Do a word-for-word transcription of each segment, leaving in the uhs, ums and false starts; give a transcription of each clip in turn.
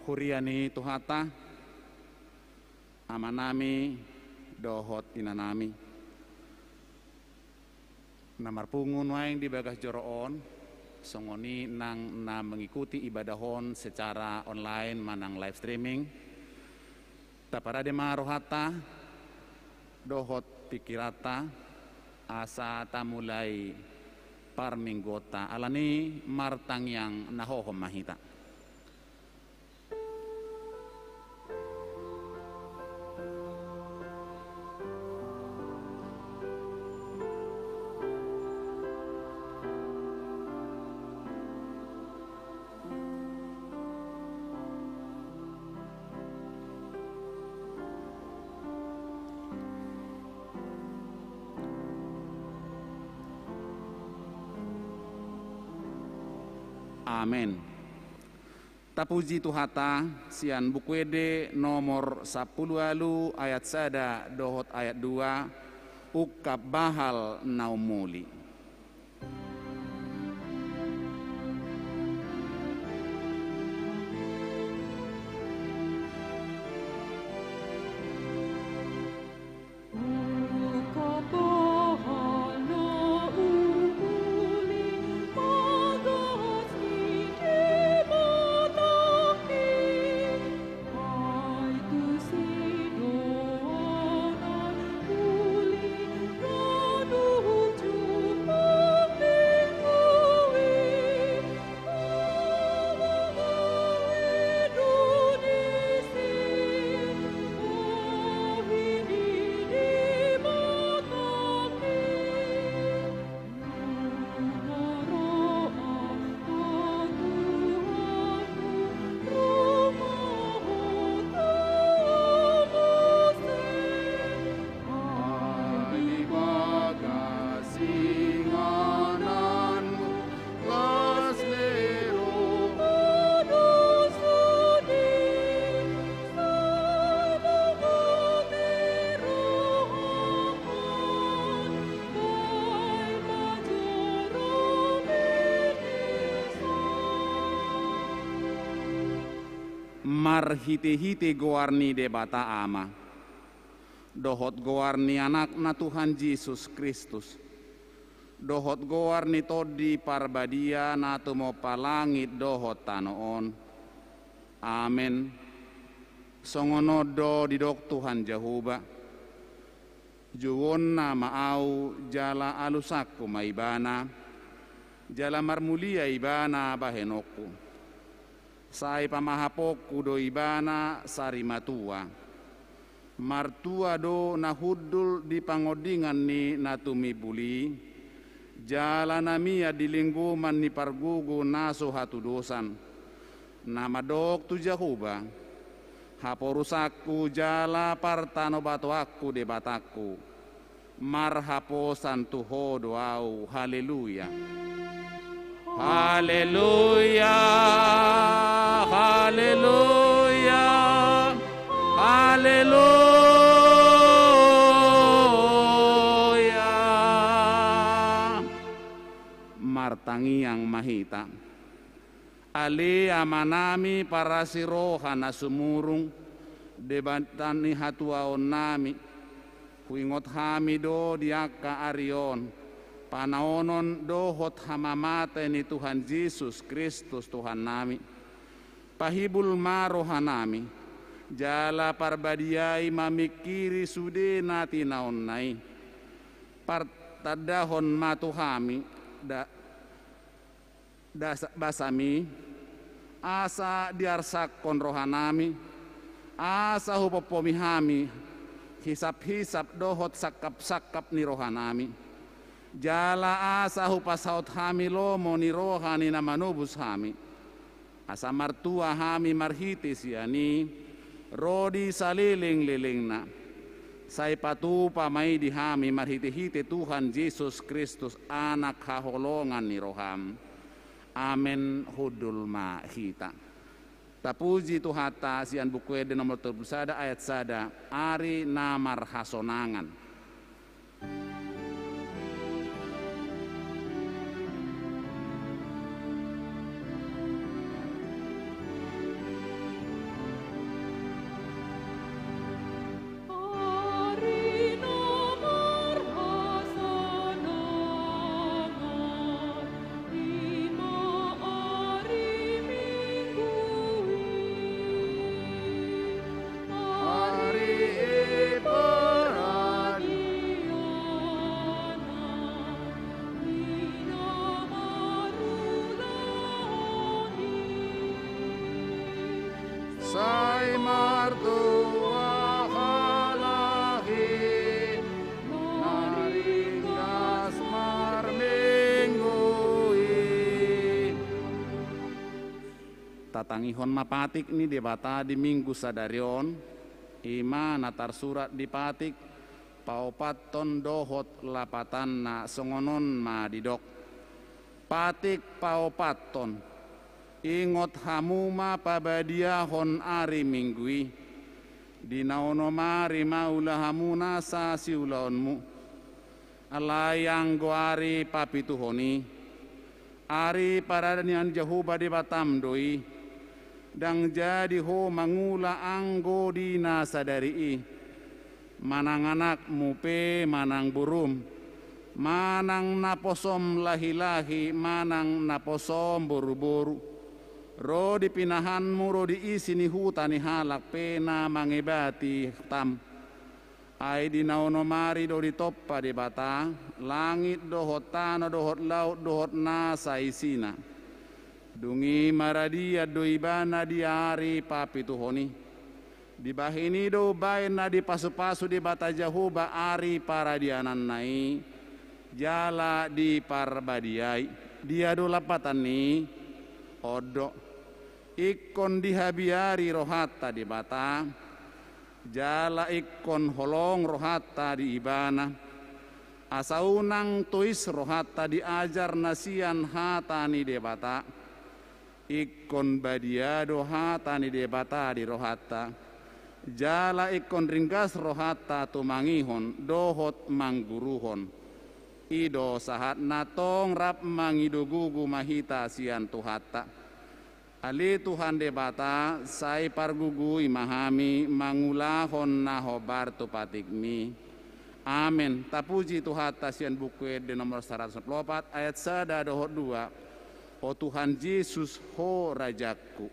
Huria ni Tuhanta, amanami dohot inanami na marpungu nuaeng di bagas joro on, songon i nang na mengikuti ibadah on secara online manang live streaming. Taparade ma rohanta dohot pikiranta asa tamulai parmingguonta. Alani martangiang na hohom ma hita. Amen. Tapuji Tuhanta, sian Buku Ende nomor sampulu ualu ayat sada dohot ayat dua, ungkap bahal na umuli. Marhitehite goar ni Debata Ama, dohot goar ni Anakna Tuhan Jesus Kristus, dohot goar ni Tondi Parbadia na tumompa langit dohot tano on. Amen. Songon on do didok Tuhan Jahowa: Jouonna ma Ahu jala alusanku ma Ibana, jala marmulia Ibana bahenonku. Sai pamahaponku do Ibana sarimatua. Martua do na hundul di pangondingan ni na tumimbul i, jala na mian di linggoman ni pargogo na so hatudosan. Na mandok tu Jahowa: Haporusanku jala partanobatoanku Debatangku, marhaposan tu Ho do Ahu. Haleluya. Haleluya. Haleluya. Haleluya. Martangiang ma hita. Ale Amanami parasi roha na sumurung, Debata ni hatuaonnami, huingot hami do di angka ari on panaonon dohot hamamate ni Tuhan Jesus Kristus Tuhannami. Pahibul ma rohanami, jala parbadiai mamingkiri sude na tinaonna i. Partandahon ma tu hami da das-, basami, asa diarsakkon rohanami, asa hupompomi hami hisap-hisap dohot sangkap-sangkap ni rohanami, jala asa hupasaut hami lomo ni roha ni na manobus hami, asa martua hami marhite sian i ro di saleleng-lelengna. Sai patupa ma i di hami marhite-hite Tuhan Jesus Kristus, Anak haholongan ni roham. Amen. Hundul ma hita. Tapuji Tuhanta sian Buku Ende nomor tolu pulu sada ayat sada, ari na marhasonangan. Tangihon ma patik ni Debata di Minggu sadari on, i ma na tarsurat di patik paopathon dohot lapatanna, songon on ma didok. Patik paopathon. Ingot hamu ma pabadiahon ari Minggu i. Di na onom ari ma ula hamu nasa siulaonmu. Alai anggo ari papituhon i, ari paradianan Jahowa Debatam do i, ndang jadi ho mangula anggo di na sadari i, manang anakmu pe manang borum, manang naposom lahilahi manang naposom boruboru, ro di pinahanmu ro di isi ni huta ni halak pe na mangebati tam. Ai di na onom ari do ditompa Debata langit dohot tano dohot laut dohot nasa isina. Dung i maradian do Ibana di ari papituhon i. Dibahen i do umbahen na dipasupasu Debata Jahowa ari paradiananna i, jala diparbadiai. Dia do lapatan ni i? On do. Ingkon dihabiari rohanta Debata, jala ingkon holong rohanta di Ibana, asa unang tois rohanta di ajar na sian hata ni Debata. Ingkon badia do hata ni Debata di rohanta, jala ingkon ringgas rohanta tumangihon dohot mangguruhon. I do sahatna. Tong rap mangido gogo ma hita sian Tuhanta. Ale Tuhan Debata, sai pargogoi ma hami mangulahon na hombar tu patikmi. Amen. Tapuji Tuhanta sian Buku Ende nomor saratus opat ayat sada dohot dua. O Tuhan Jesus, Ho rajangku.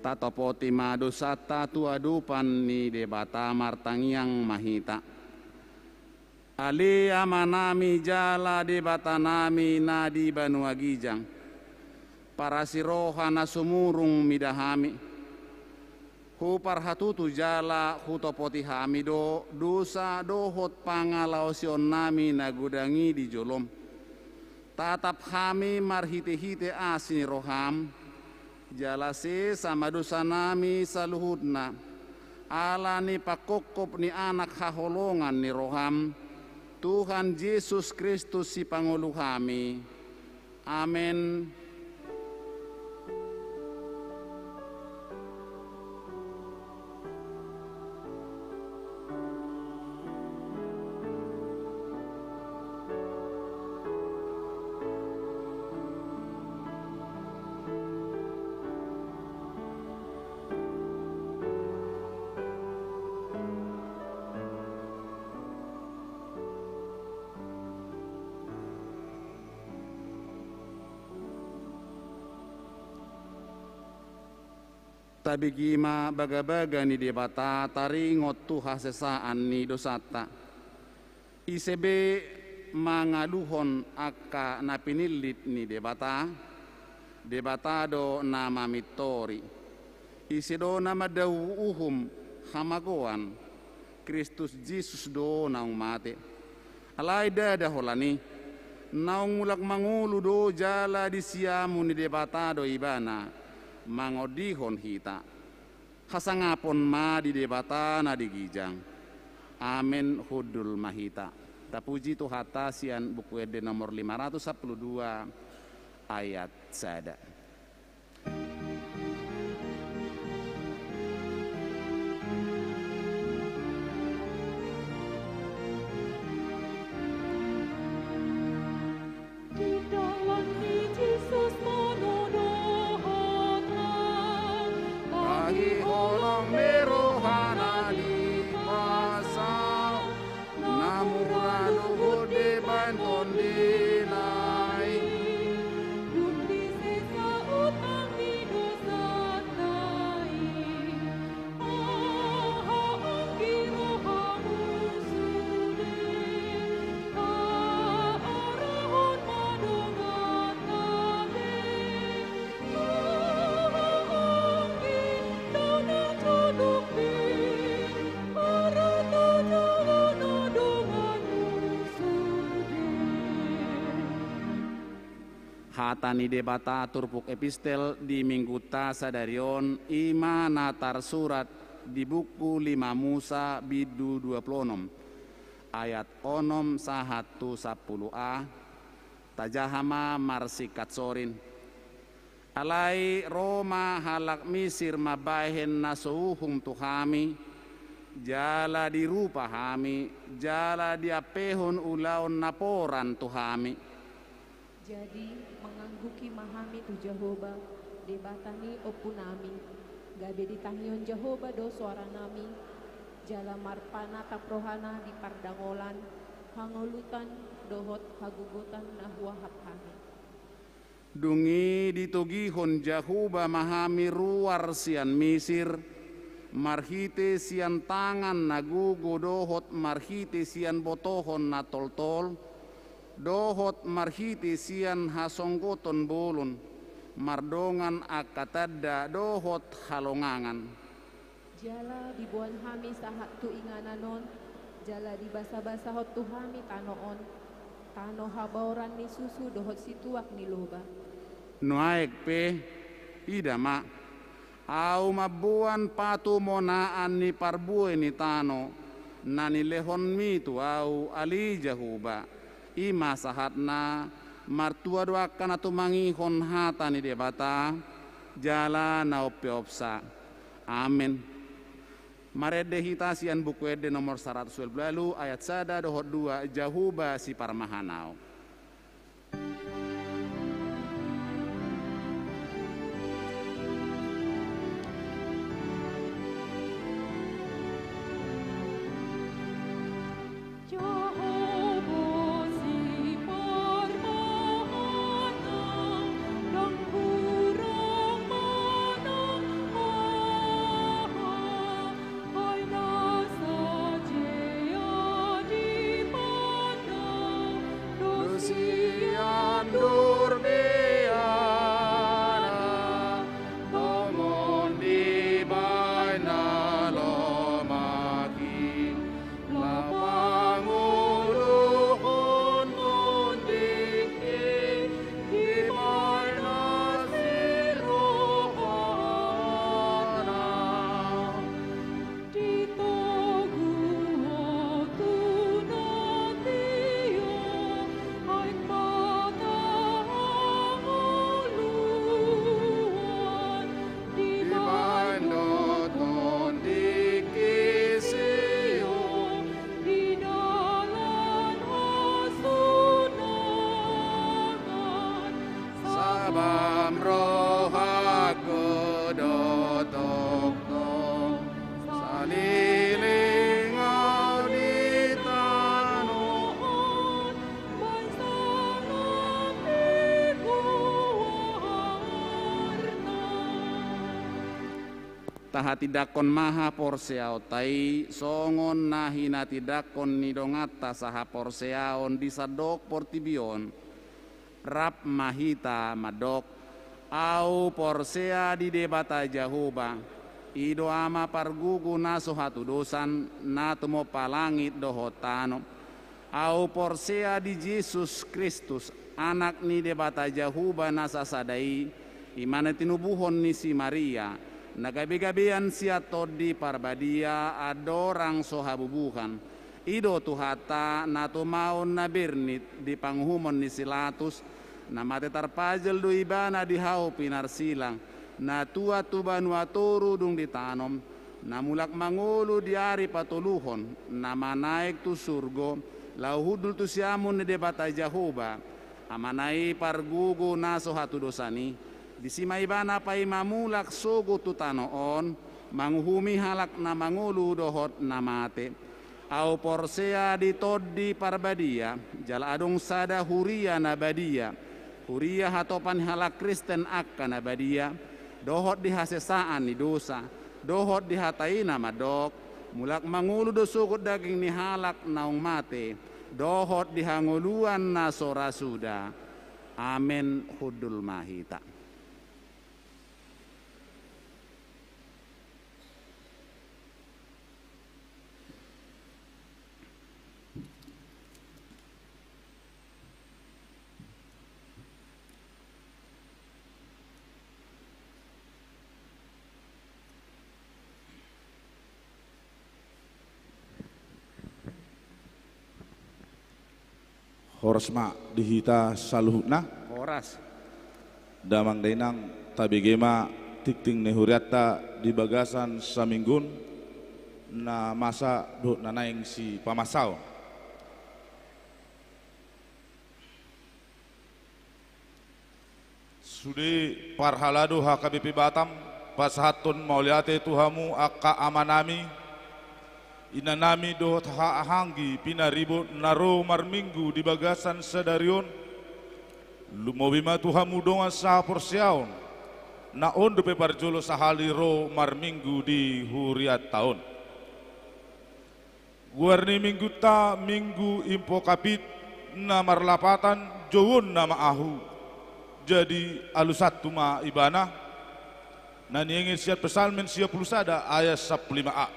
Tatopoti ma dosanta tu adopan ni Debata. Martangiang ma hita. Ale Amanami jala Debatanami na di banua ginjang, parasi roha na sumurung mida hami. Huparhatutu jala hutopoti hami do dosa dohot pangalaosionnami na godang i di jolom. Tatap hami marhitehite asi ni roham, jala sesa ma dosanami saluhutna, ala ni pangkophop ni Anak haholongan ni roham, Tuhan Jesus Kristus Sipangolu hami. Amen. Tabege ma bagabaga ni Debata taringot tu hasesaan ni dosanta. Ise be mangaluhon angka na pinillit ni Debata, Debata do na mamintori. Ise do na mandao uhum hamagoan? Kristus Jesus do naung mate. Alai ndada holan i, naung mulak mangolu do jala di siamun ni Debata do Ibana mangondihon hita. Hasangapon ma di Debata na di ginjang. Amen, hundul ma hita. Tapuji Tuhanta sian Buku Ende nomor lima ratus sampulu dua, ayat sada. Di dalan ni Jesus manodohot na, tahi holong be rohana di pasal, na mura luhut dibaen tondina i. Dung disesa utang ni dosanta i, aha anggi rohamu sude, taarahon ma donganta be. Aha anggi, dao na jolok be, marata jala na donganmu sude. Hata ni Debata turpuk epistel di Minggunta sadari on, i ma na tarsurat di buku lima Musa bindu dua pulu onom, ayat onom sahat tu sampulu a. Tajaha ma marsingkat sorin. Alai ro ma halak Misir mambahen na so uhum tu hami, jala dirupa hami, jala diampehon ulaon naporan tu hami. Jadi, mangangguhi ma hami tu Jahowa, Debata ni ompunami, gabe ditangihon Jahowa do soaranami, jala marpanatap rohana di pardangolan, hangolutan, dohot hagogotan na huahap hami. Dung i ditogihon Jahowa ma hami ruar sian Misir, marhite sian tangan na gogo dohot marhite sian botohon na toltol, dohot marhite sian hasonggoton bolon, mardongan angka tanda dohot halongangan. Jala diboan hami sahat tu inganan on, jala dibasabasahon tu hami tano on, tano habaoran ni susu dohot situak ni loba. Nuaeng pe, ida ma, ahu mamboan patumonaan ni parbue ni tano, na nilehonmi tu ahu, ale Jahowa. I ma sahatna, martua do angka na tumangihon hata ni Debata, jala na umpeopsa. Amen. Marende hita sian Buku Ende nomor saratus ualu pulu ualu, ayat sada dohot dua, Jahowa siparmahan ahu. Tahatindangkon ma haporseaonta i songon na hinatindangkon ni donganta sahaporseaon di sandok portibi on. Rap ma hita mandok: Ahu porsea di Debata Jahowa, i do Ama pargogo na so hatudosan, na tumompa langit dohot tano. Ahu porsea di Jesus Kristus, Anak ni Debata Jahowa na sasada i, i ma na tinubuhon ni si Maria, na gabegabean sian Tondi Parbadia andorang so habubuhan. I do Tuhanta, na tumaon na bernit di panguhumon ni si Latus, na mate tarpajal do Ibana di hau pinarsilang, na tuat tu banua toru dung ditanom, na mulak mangolu di ari patoluhon, na manaek tu surgo, laho hundul tu siamun ni Debata Jahowa, Amana i pargogo na so hatudosan i. Disi ma Ibana paima mulak sogot tu tano on, manguhumi halak na mangolu dohot na mate. Ahu porsea di Tondi Parbadia, jala adong sada huria na badia, huria hatopan ni halak Kristen angka na badia, dohot di hasesaan ni dosa, dohot di hata i na mandok: Mulak mangolu do sogot daging ni halak naung mate, dohot di hangoluan na so ra suda. Amen. Hundul ma hita. Horas ma di hita saluhutna. Horas. Damang dainang, tabege ma tingting ni hurianta di bagasan saminggu on, na masa dohot na naeng sipamasaon. Sude parhalado H K B P Batam, pasahathon mauliate tu hamu angka amanami, inanami dohot hahaanggi pinaribot na ro marminggu di bagasan sadari on. Lumobi ma tu hamu dongan sahaporseaon, na on dope parjolo sahali ro marminggu di hurianta on. Goar ni minggunta Minggu Invocavit, na marlapatan Jouonna ma ahu. Jadi alusanhu ma ibana, na nienget sian Psalmen sia pulu sada ayat sampulu lima a.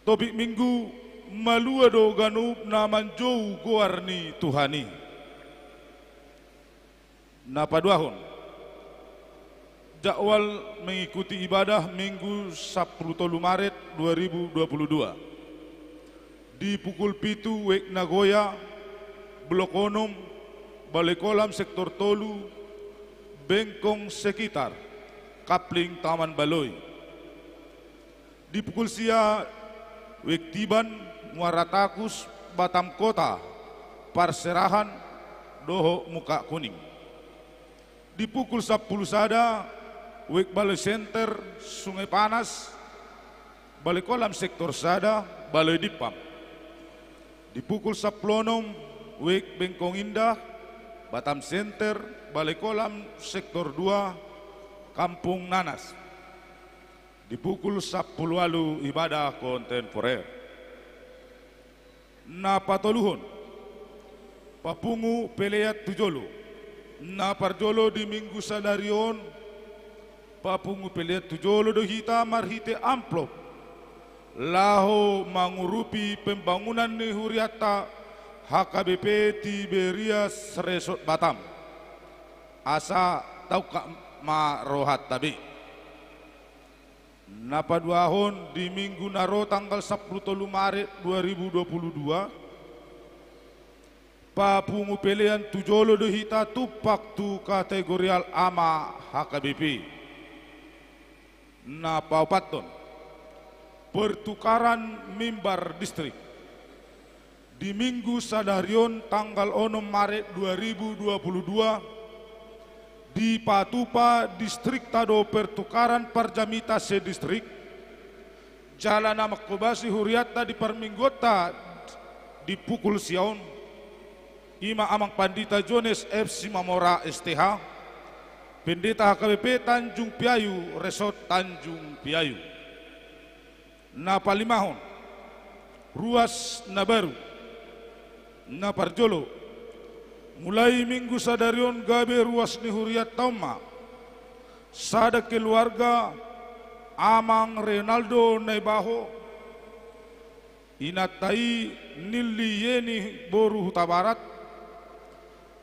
Topik Minggu: Malua do ganup na manjou goar ni Tuhan i. Na paduahon, jadwal mengikuti ibadah Minggu sampulu tolu Maret dua ribu dua pulu dua. Di pukul pitu WEG Nagoya, blok onom, Balai Kolam sektor tolu, Bengkong sekitar, Kapling Taman Baloi. Di pukul sia, WEG Tiban, Muara Takus, Batam Kota, Parserahan, dohot Muka Kuning. Di pukul sampulu sada, WEG Balai Center, Sungai Panas, Balai Kolam sektor sada, Balai Dippam. Di pukul sampulu onom, WEG Bengkong Indah, Batam Center, Balai Kolam sektor dua, Kampung Nanas. Di pukul sampulu ualu, ibadah kontemporer. Na patoluhon, papungu pelean tu jolo. Na parjolo di minggu sadari on, papungu pelean tu jolo do hita marhite amplop, laho mangurupi pembangunan ni hurianta H K B P Tiberias Resort Batam. Asa taungkap ma rohanta be. Na paduahon, di minggu na ro tanggal sampulu tolu Maret dua ribu dua pulu dua, papungu pelean tu jolo do hita tumpak tu kategorial ama H K B P. Na paopathon, pertukaran mimbar distrik. Di minggu sadari on tanggal onom Maret dua ribu dua pulu dua, dipatupa distrikta do pertukaran parjamita sedistrik, jala na manghobasi hurianta di parmingguonta di pukul sia on, i ma Amang Pandita Jones F Simamora S T H, Pendeta H K B P Tanjung Piayu, Resort Tanjung Piayu. Na palimahon, ruas na baru. Na parjolo, mulai minggu sadari on gabe ruas ni hurianta on ma sada keluarga Amang Renaldo Naibaho, inanta i Nilli Yeni boru Hutabarat,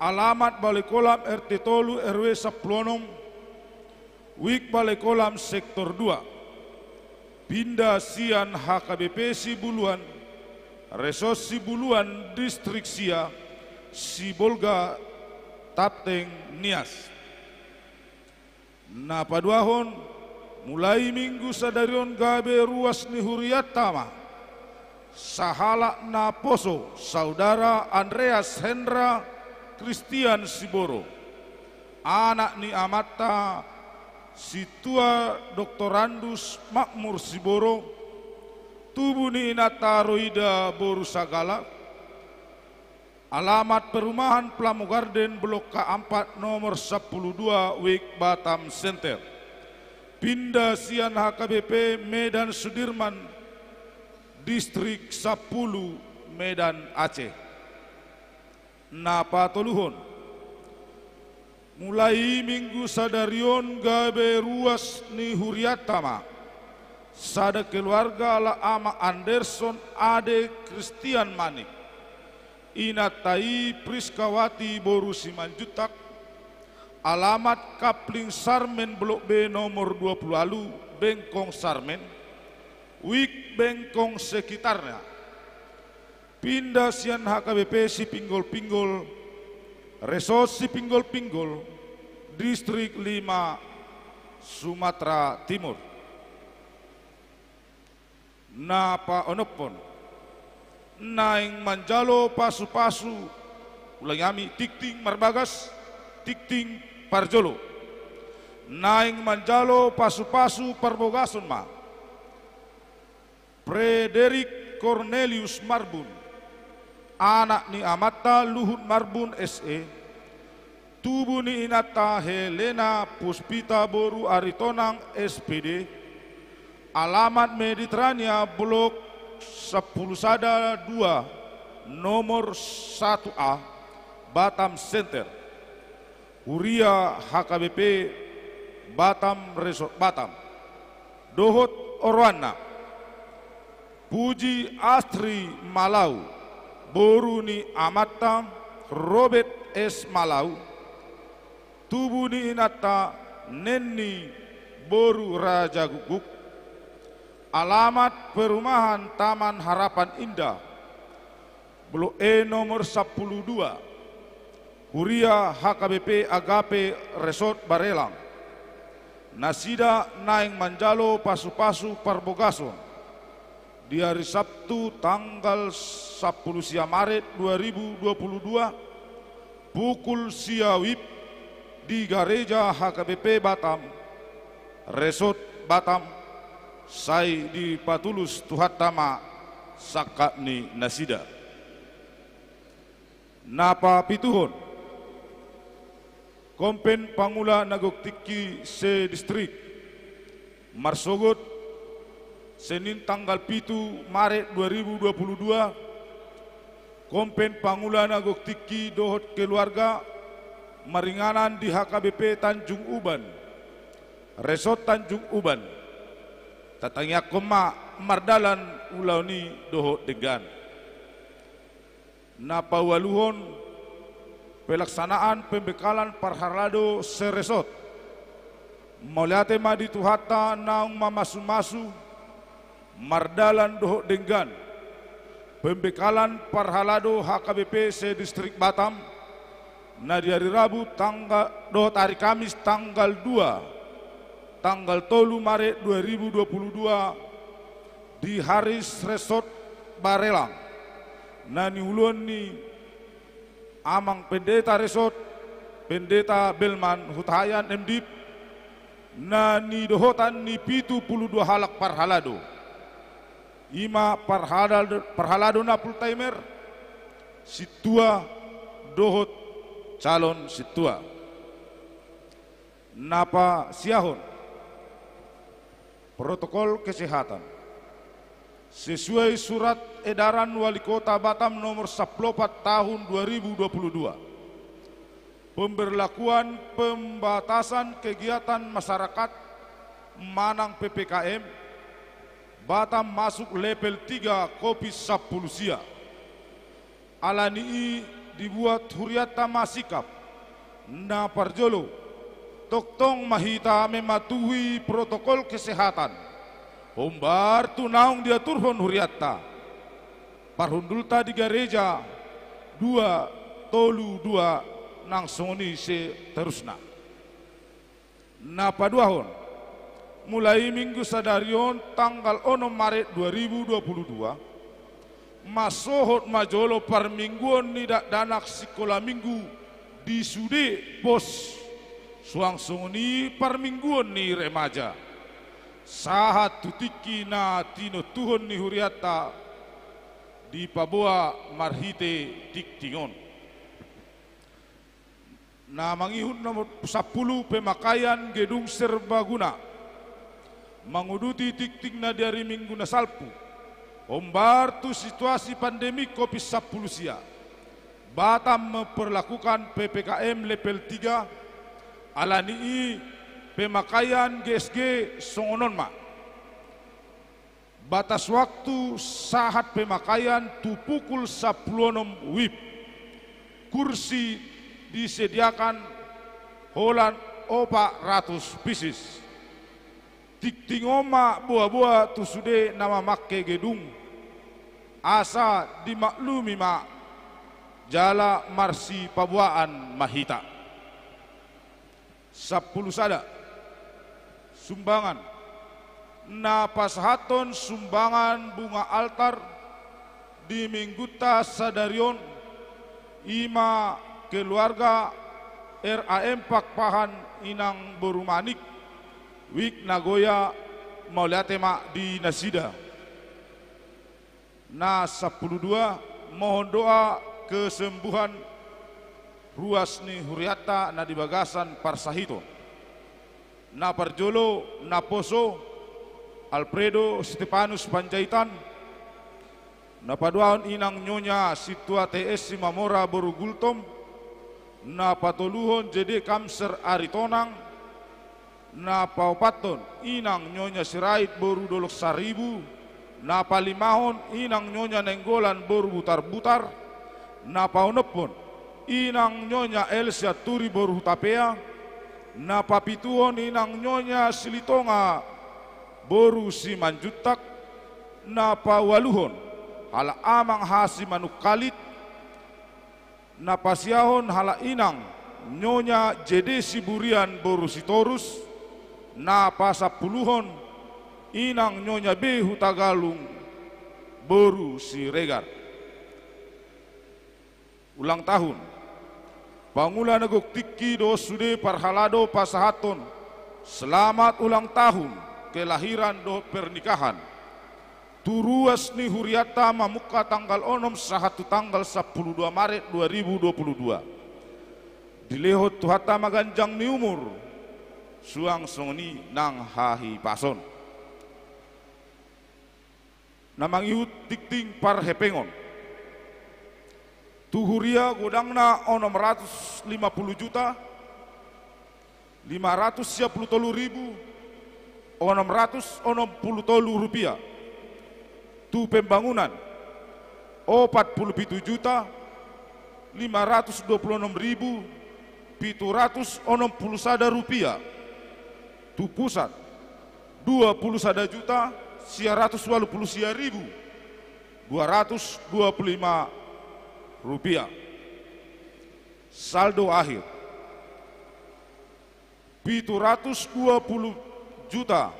alamat Balai Kolam R T tolu R W sampulu onom, Wik Balai Kolam Sektor dua. Pinda sian H K B P Sibuluan, Resort Sibuluan, Distrik sia, Sibolga, Tapteng, Nias. Na paduahon, mulai minggu sadari on gabe ruas ni hurianta ma sahalak naposo, saudara Andreas Hendra Kristian Siboro, anak ni amanta Sintua Doktorandus Makmur Siboro, tubu ni inanta Roida boru Sagala, alamat perumahan Plamo Garden, Blok K empat, nomor sampulu dua, Wik Batam Center. Pinda sian H K B P Medan Sudirman, Distrik sampulu, Medan Aceh. Na patoluhon, mulai minggu sadari on gabe ruas ni hurianta ma sada keluarga ala Ama Anderson Ade Kristian Manik, inanta i Priskawati boru Simanjuntak, alamat Kapling Sarmen, Blok B, nomor dua pulu ualu, Bengkong Sarmen, Wik Bengkong sekitarnya. Pinda sian H K B P Sipinggol-pinggol, Resort Sipinggol-pinggol, Distrik lima, Sumatera Timur. Na paonomhon, naeng manjalo pasu-pasu, ulangi hami, tingting marbagas, tingting parjolo. Naeng manjalo pasu-pasu parbogason ma Frederik Cornelius Marbun, anak ni amanta Luhut Marbun S E, tubu ni inanta Helena Puspita boru Aritonang S P D, alamat Mediterania, Blok sampulu sada dua, nomor satu A, Batam Center. Huria H K B P Batam, Resort Batam. Dohot oroanna: Puji Astri Malau, boru ni amanta Robert S Malau, tubu ni inanta Nenni boru Rajagukguk, alamat perumahan Taman Harapan Indah, Blok E nomor sampulu dua, huria H K B P Agape Resort Barelang. Nasida naeng manjalo pasu-pasu parbogason di ari Sabtu tanggal sampulu sia Maret dua ribu dua pulu dua, pukul sia WIB di gareja H K B P Batam, Resort Batam, sai dipatulus Tuhanta ma sangkap ni nasida. Na papituhon, Kompen Pangula na gok tingki se-distrik, marsogot Senin tanggal pitu Maret dua ribu dua pulu dua, Kompen Pangula na gok tingki dohot keluarga maringanan di H K B P Tanjung Uban, Resort Tanjung Uban. Tatangiangkon ma mardalan ulaon i dohot denggan. Na paualuhon, pelaksanaan pembekalan parhalado se-resort. Mauliate ma di Tuhanta naung mamasu-masu mardalan dohot denggan pembekalan parhalado H K B P se-distrik Batam, na di ari Rabu tanggal, dohot ari Kamis tanggal dua, tanggal tolu Maret dua ribu dua pulu dua, di Haris Resort Barelang, na niuluan ni Amang Pendeta Resort, Pendeta Belman Hutahaean M Div, na nidohotan ni pitu pulu dua halak parhalado. I ma parhalado, parhalado na full timer, sintua dohot calon sintua. Na pasiahon protokol kesehatan sesuai surat edaran Wali Kota Batam nomor sampulu opat tahun dua ribu dua puluh dua. Pemberlakuan pembatasan kegiatan masyarakat manang P P K M Batam masuk level tiga Covid sampulu sia. Ala ni i dibuat hurianta ma sikap. Na parjolo, tongtong ma hita mematuhi protokol kesehatan. Hombar tu naung diaturhon hurianta. Parhundulta di gareja dua tolu dua nang songon i seterusna. Na paduahon, mulai minggu sadari on tanggal onom Maret dua ribu dua puluh dua, masohot ma jolo parmingguon ni dakdanak sikola minggu di sude pos, suang songon i parmingguon ni remaja. Sahat tu tingki na tinontuhon ni hurianta dipaboa marhite tingting on. Na mangihut nomor sampulu, pemakaian gedung serbaguna. Manguduti tingting na di ari Minggu na salpu, hombar tu situasi pandemi Covid sampulu sia, Batam memperlakukan P P K M level tiga. Ala ni i pemakaian G S G songon on ma. Batas waktu sahat pemakaian tu pukul sampulu onom W I B. Kursi disediakan holan opat ratus pieces. Tingting on ma boa-boa tu sude na mamangke gedung. Asa dimaklumi ma jala marsipaboaan ma hita. Sampulu sada. Sumbangan. Na pasahathon sumbangan bunga altar di minggunta sadari on, i ma keluarga R A M Pakpahan, inang boru Manik, Wik Nagoya, mauliate ma di nasida. Na sampulu dua, mohon doa kesembuhan ruas ni hurianta na di bagasan parsahiton. Na parjolo, naposo Alfredo Stefanus Panjaitan. Na paduahon, inang Nyonya Sintua T S Simamora boru Gultom. Na patoluhon, J D Kamser Aritonang. Na paopathon, inang Nyonya Sirait boru Dolok Saribu. Na palimahon, inang Nyonya Nainggolan boru Butarbutar. Na paonomhon, inang Nyonya El Sianturi boru Hutapea. Na papituhon, inang Nyonya Silitonga boru Simanjuntak. Na paualuhon, halak amang Hasimanungkalit. Na pasiahon, halak inang Nyonya J D Siburian boru Sitorus. Na pasampuluhon, inang Nyonya B Hutagalung boru Siregar. Ulang tahun. Pangula na gok tingki dohot sude parhalado pasahathon selamat ulang tahun kelahiran dohot pernikahan tu ruas ni hurianta mamungka tanggal onom sahat tu tanggal sampulu dua Maret dua ribu dua puluh dua. Dilehon Tuhanta ma ganjang ni umur, suang songon i nang hahipason. Na mangihut tingting parhepengon. Tu huria, godangna onom ratus lima puluh juta lima ratus sia puluh tolu ribu onom ratus onom puluh tolu rupia. Tu pembangunan, opat puluh pitu juta lima ratus dua puluh onom ribu pitu ratus onom puluh sada rupia. Tu pusat, dua puluh sada juta sia ratus ualu puluh sia ribu dua ratus dua puluh lima rupia. Saldo akhir, pitu ratus dua puluh juta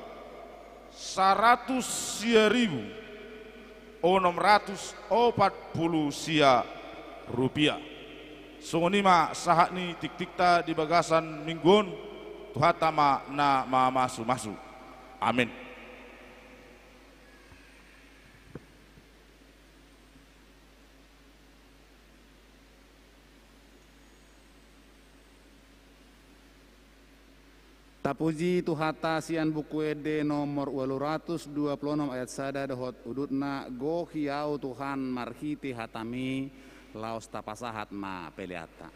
saratus sia ribu onom ratus opat puluh sia rupia. Songon i ma sahat ni tingtingta di bagasan minggu on. Tuhanta ma na mamasumasu. Amin. Tapuji Tuhanta sian Buku Ende nomor ualu ratus dua pulu onom ayat sada dohot udutna, gohi ahu Tuhan marhite hataMi, laos tapasahat ma peleanta.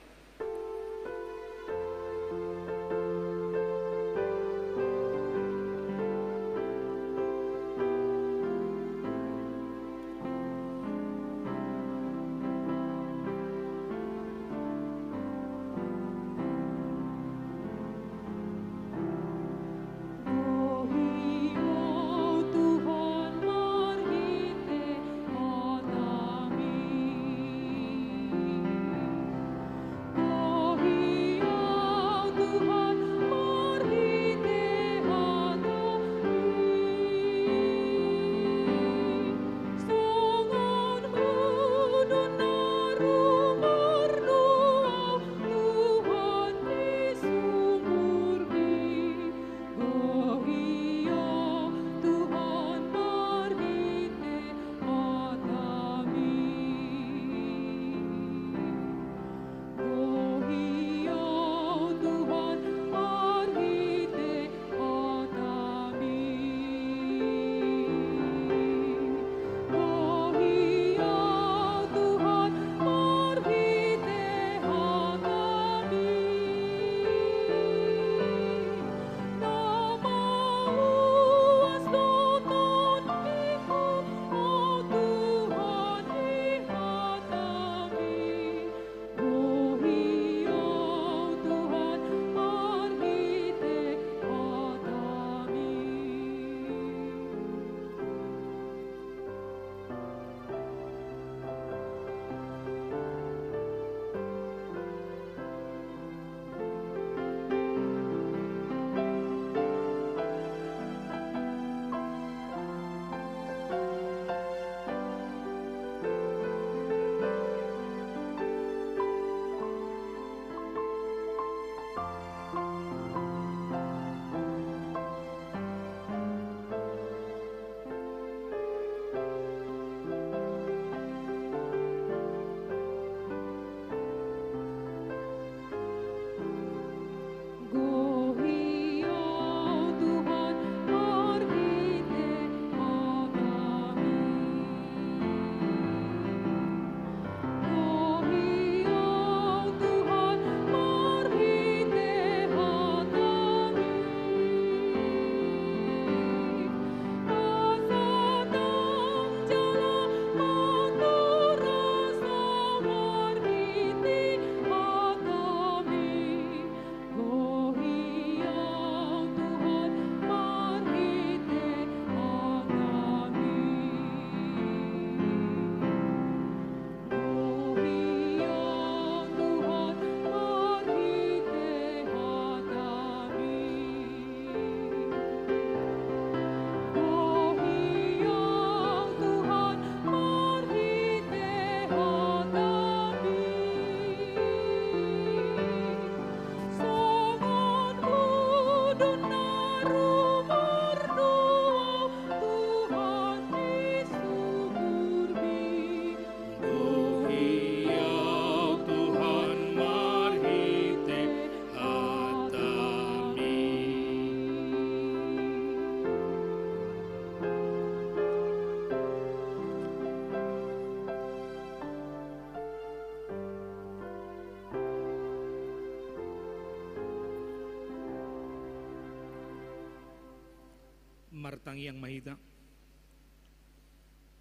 Martangiang ma hita.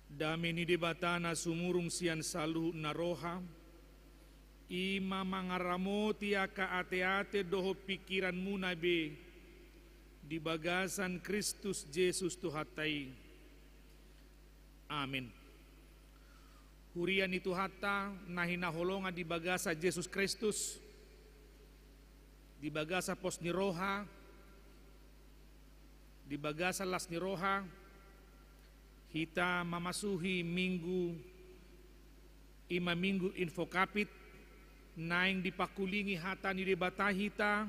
Dame ni Debata na sumurung sian saluhutna roha, i ma mangaramoti angka ateate dohot pingkiranmuna be di bagasan Kristus Jesus Tuhanta i. Amen. Huria ni Tuhanta na hinaholongan di bagasan Jesus Kristus, di bagasan pos ni roha, di bagasan las ni roha, hita mamasuhi Minggu, i ma Minggu Invocavit, naeng dipangkulingi hata ni Debata hita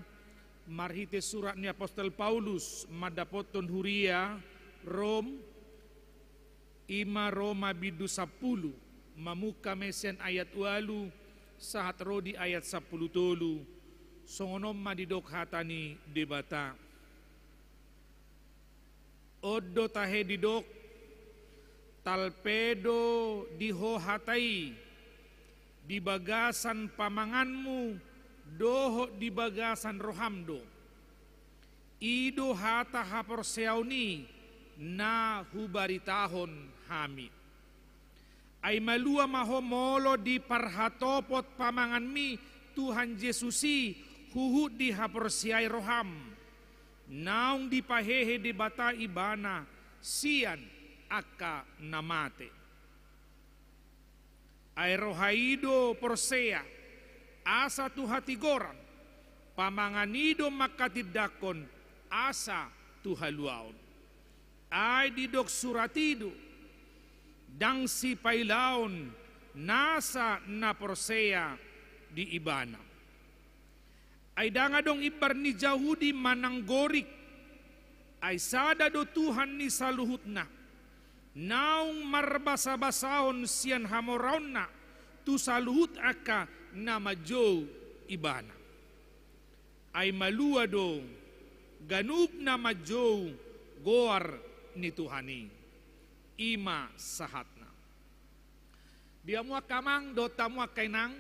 marhite surat ni apostel Paulus mandapothon huria Rom, i ma Roma bindu sampulu, mamungka ma sian ayat ualu sahat ro di ayat sampulu tolu. Songon on ma didok hata ni Debata. On do tahe didok, talpe do di ho hata i, di bagasan pamanganmu dohot di bagasan roham do. I do hata haporseaon i na hubaritahon hami. Ai malua ma ho molo diparhatopot pamanganmi Tuhan Jesus i huhut dihaporseai roham, naung dipahehe Debata Ibana sian angka na mate. Ai roha i do porsea asa tu hatigoran, pamangan i do mangkatindangkon asa tu haluaon. Ai didok surat i do, ndang sipailaon nasa na porsea di Ibana. Ai ndang adong imbar ni Jahudi manang Gorik, ai sada do Tuhan ni saluhutna, naung marbasabasaon sian hamoraonna tu saluhut angka na manjou Ibana. Ai malua do ganup na manjou goar ni Tuhan i. I ma sahatna. Di hamu angka amang dohot hamu angka inang,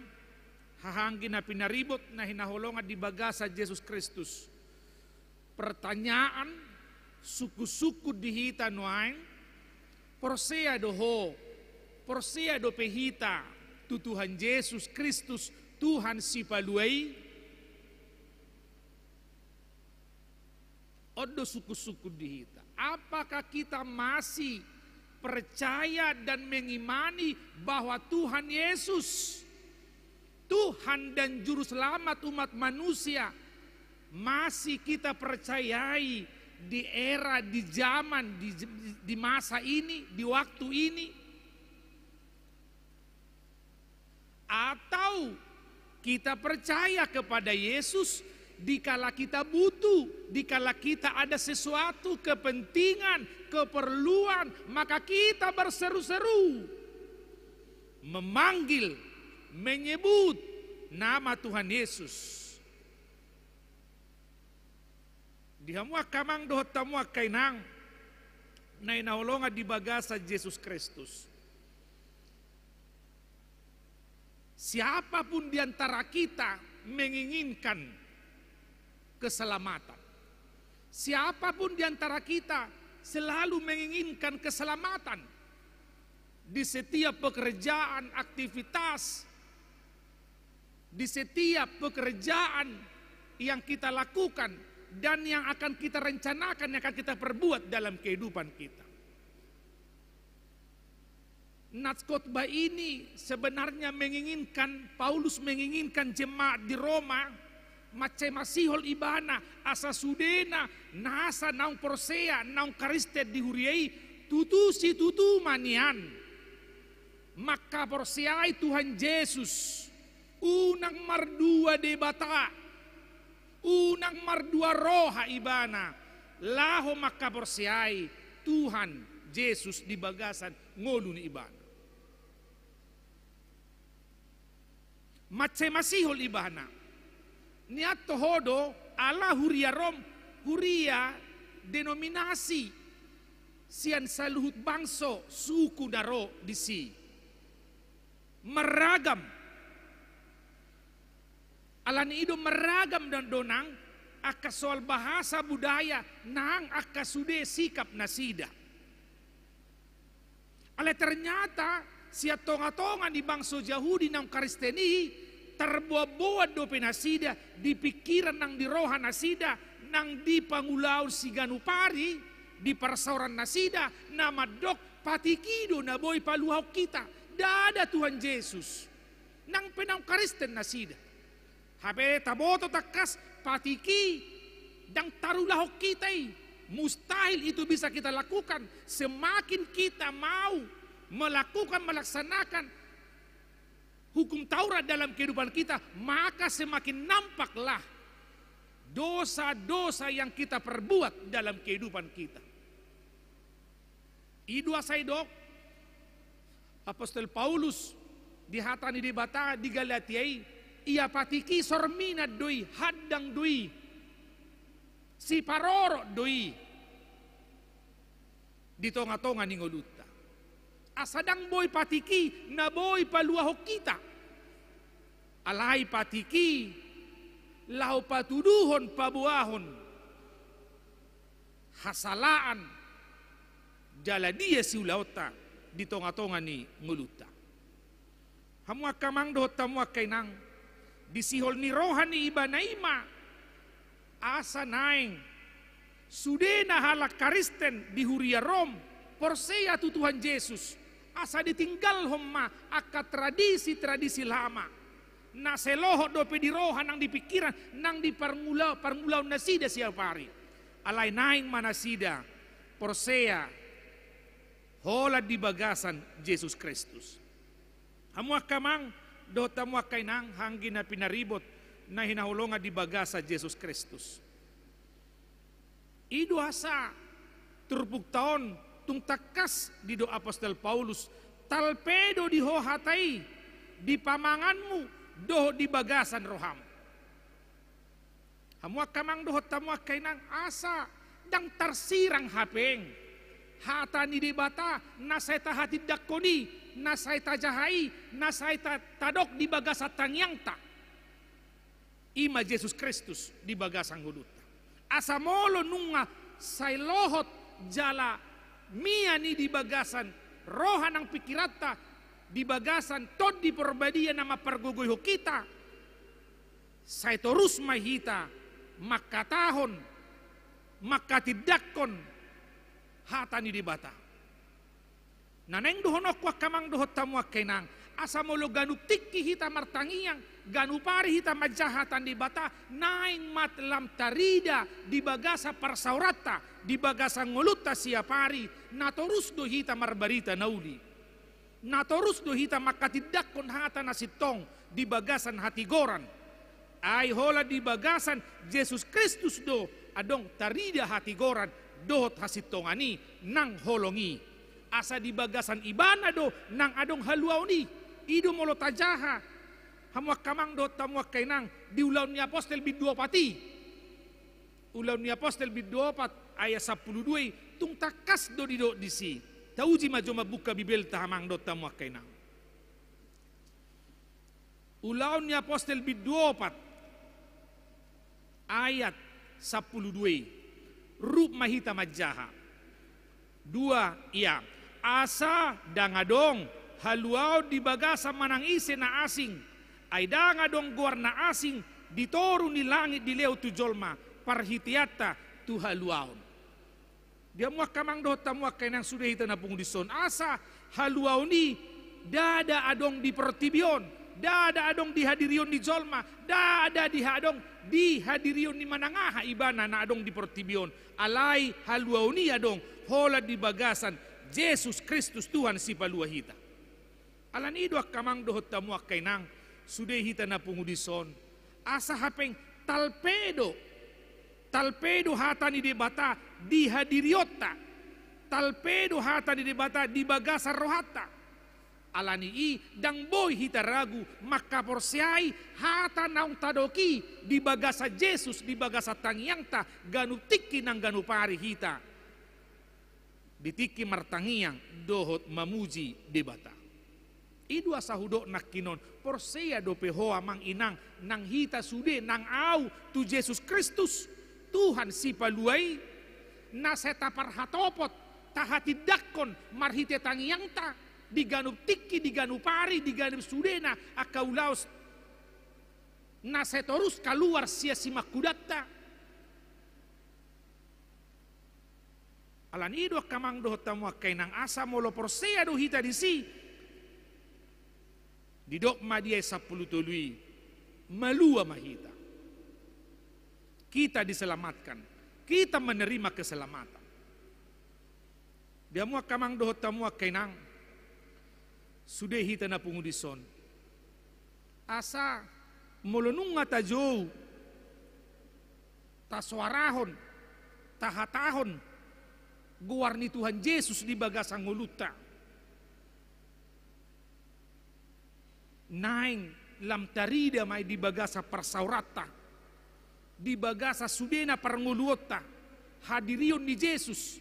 hahaanggi na pinaribot na hinaholongan di bagasan Jesus Kristus. Pertanyaan, sungkun-sungkun di hita nuaeng, porsea do ho, porsea dope hita tu Tuhan Jesus Kristus, Tuhan Sipalua i? On do sungkun-sungkun di hita. Apakah kita masih percaya dan mengimani bahwa Tuhan Yesus, Tuhan dan Juru Selamat umat manusia, masih kita percayai di era, di zaman, di, di masa ini, di waktu ini? Atau kita percaya kepada Yesus dikala kita butuh, dikala kita ada sesuatu kepentingan, keperluan, maka kita berseru-seru, memanggil, menyebut nama Tuhan Yesus. Di hamu angka amang dohot hamu angka inang na hinaholongan di bagasan Jesus Kristus. Siapapun di antara kita menginginkan keselamatan. Siapapun di antara kita selalu menginginkan keselamatan. Di setiap pekerjaan, aktivitas, di setiap pekerjaan yang kita lakukan dan yang akan kita rencanakan, yang akan kita perbuat dalam kehidupan kita. Nats khotbah ini sebenarnya menginginkan, Paulus menginginkan jemaat di Roma, mansai masihol ibana, asa sudena nasa naung porsea, naung Kristen di huria i, tutu situtu ma nian mangkaporseai Tuhan Jesus. Unang mardua Debata, unang mardua roha ibana, laho mangkaporseai Tuhan Jesus di bagasan ngolu ni ibana. Mansai masihol ibana. Nian toho do ala huria Rom, huria denominasi sian saluhut bangso, suku na ro disi. Marragam. Alani i do marragam do nang angka soal bahasa, budaya, nang angka sude sikap nasida. Alai ternyata sian tongatonga ni bangso Jahudi naung Kristen i, tarboanboan dope nasida di pingkiran nang di roha nasida, nang di pangulaon siganup ari, di parsaoran nasida, na mandok, patiki do na boi paluahon hita, ndada Tuhan Jesus. Nang pe naung Kristen nasida. Hape taboto tangkas, patiki ndang tarulahon hita i. Mustahil itu bisa kita lakukan. Semakin kita mau melakukan, melaksanakan hukum Taurat dalam kehidupan kita, maka semakin nampaklah dosa-dosa yang kita perbuat dalam kehidupan kita. I do asa didok Apostel Paulus di hata ni Debata di Galatia i, ia patiki sorminan do i, handang do i, siparorot do i. di tonga-tonga ni ngolunta. Asa ndang boi patik i na boi paluahon hita. Alai patik i laho patuduhon, paboahon hasalaan jala dia siulaonta di tonga-tonga ni ngolunta. Hamu angka amang dohot hamu angka inang, di sihol ni roha ni ibana i ma asa naeng sudena halak Kristen di huria Rom porsea tu Tuhan Jesus, asa ditinggalhon ma angka tradisi-tradisi lama na sai lohot dope di roha nang di pingkiran nang di parngula-, parngulaon nasida siapari. Alai naeng ma nasida porsea holan di bagasan Jesus Kristus. Hamu angka amang dohot hamu angka inang, anggi na pinaribot na hinaholongan di bagasan Jesus Kristus. I do asa turpukta on tung tangkas didok apostel Paulus, talpe do di ho hata i di pamanganmu dohot di bagasan roham. Hamu angka amang dohot hamu angka inang, asa ndang tarsirang hapeng hata ni Debata na sai tahatindangkon i, na sai tajaha i, na sai ta-, tadok di bagasan tangiangta. I ma Jesus Kristus di bagasan ngolunta. Asa molo nunga sai lohot jala mian i di bagasan roha nang pingkiranta, di bagasan Tondi Parbadia na mampargogoihon hita, sai torus ma hita mangkatahon, mangkatindangkon hata ni Debata. Na naeng dohononku angka amang dohot hamu angka inang, asa molo ganup tingki hita martangiang, ganup ari hita manjaha hata ni Debata, naeng ma lam tarida di bagasan parsaoranta, di bagasan ngolunta siapari, na torus do hita marbarita na uli. Na torus do hita mangkatindangkon hata na sintong di bagasan hatigoran. Ai holan di bagasan Jesus Kristus do adong tarida hatigoran dohot hasintongan i nang holong i. Asa di bagasan Ibana do nang adong haluaon i. I do molo tajaha, hamu angka amang dohot hamu angka inang, di Ulaon ni Apostel bindu opat i. Ulaon ni Apostel bindu opat ayat sampulu dua i, tung tangkas do didok disi. Tauji ma jo mambuka Bibelta amang dohot hamu angka inang. Ulaon ni Apostel bindu opat ayat sampulu dua i. Rup ma hita manjaha. Dua, ia. Asa ndang adong haluaon di bagasan manang ise na asing, ai ndang adong goar na asing di toru ni langit dilehon tu jolma, parhiteanta tu haluaon. Di hamu angka amang dohot hamu angka inang sude hita na pungu dison, asa haluaon i ndada adong di portibi on, ndada adong di hadirion ni jolma, ndada di adong di hadirion ni manang aha ibana na adong di portibi on. Alai haluaon i adong holan di bagasan Jesus Kristus Tuhan sipalua hita. Alani i do angka amang dohot hamu angka inang, sude hita na pungu dison, asa hapeng talpe do, talpe do hata ni Debata di hadirionta, talpe do hata ni Debata di bagasan rohanta. Alani i ndang boi hita ragu mangkaporseai hata naung tadok i di bagasan Jesus, di bagasan tangiangta, ganup tingki nang ganup ari hita di tingki martangiang dohot mamuji Debata. I do asa hudok nangkinon, porsea dope ho amang inang nang hita sude nang au tu Jesus Kristus, Tuhan sipalua i, na sai taparhatopot, tahatindangkon marhite tangiangta di ganup tingki, di ganup ari, di ganup sudena angka ulaon na sai torus kaluar sian simangkudanta. Alani i do angka amang dohot hamu angka inang, asa molo porsea do hita disi, didok ma di ayat sampulu tolu i, malua ma hita. Kita diselamatkan, kita menerima keselamatan. Di hamu angka amang dohot hamu angka inang, sude hita na pungu dison, asa molo nunga tajou, tasoarahon, tahatahon goar ni Tuhan Jesus di bagasan ngolunta, naeng lam tarida ma i di bagasan parsaoranta, di bagasan sudena parngoluonta, hadirion ni Jesus.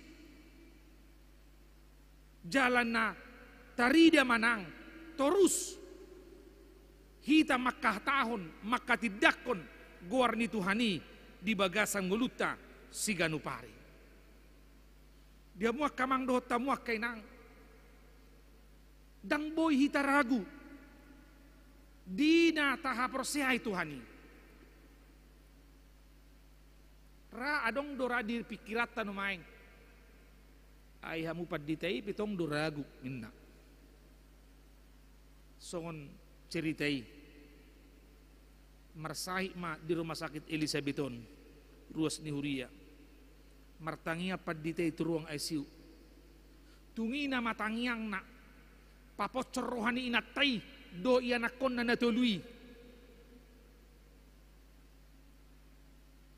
Jala na tarida ma nang torus hita mangkahatahon, mangkatindangkon goar ni Tuhan i di bagasan ngolunta siganup ari. Di hamu angka amang dohot hamu angka inang, ndang boi hita ragu di na tahaporseai Tuhan i. Ra adong do ra di pingkiranta nuaeng. Ai hamu pandita i pe tong do ragu, ninna. Songon cerita i, marsahit ma di rumah sakit Elisabeth on, ruas ni huria. Martangiang pandita i tu ruang I C U. Tung i nama tangiangna, paponcor roha ni inanta i dohot ianakkonna na tolu i.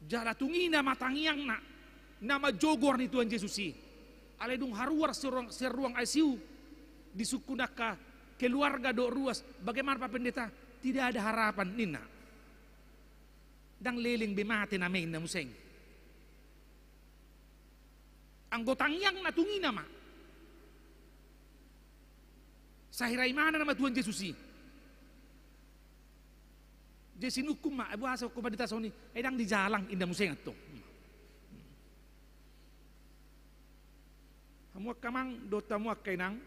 Jala tung i nama tangiangna, na manjou goar ni Tuhan Jesus i. Alai dung haruar sian ruang, sian ruang I C U, disungkun angka keluarga dohot ruas, bagaimana Pak Pendeta? Tidak ada harapan, ninna. Ndang leleng be mate nama i, ninna muse. Anggo tangiangna tung i nama. Sahira imana nama Tuhan Jesus i. Jadi sinungkun ma, "Ai boasa ho pandita songon i?" "Ai ndang dijalang," ninna muse antong. Hamu angka amang dohot hamu angka inang,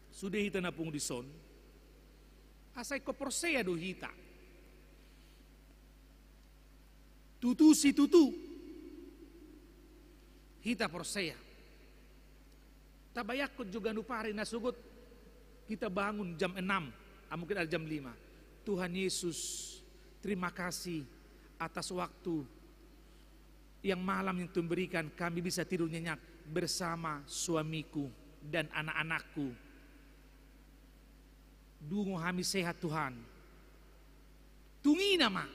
sude hita na pungu dison, asa ingkon porsea do hita. Tutu situtu hita porsea. Tabayangkon jo ganup ari na sogot hita bangun jam enam, ah, mungkin ada jam lima. "Tuhan Yesus, terima kasih atas waktu yang malam yang Tuhan berikan, kami bisa tidur nyenyak bersama suamiku dan anak-anakku. Dungo hami sehat, Tuhan." Tung i nama.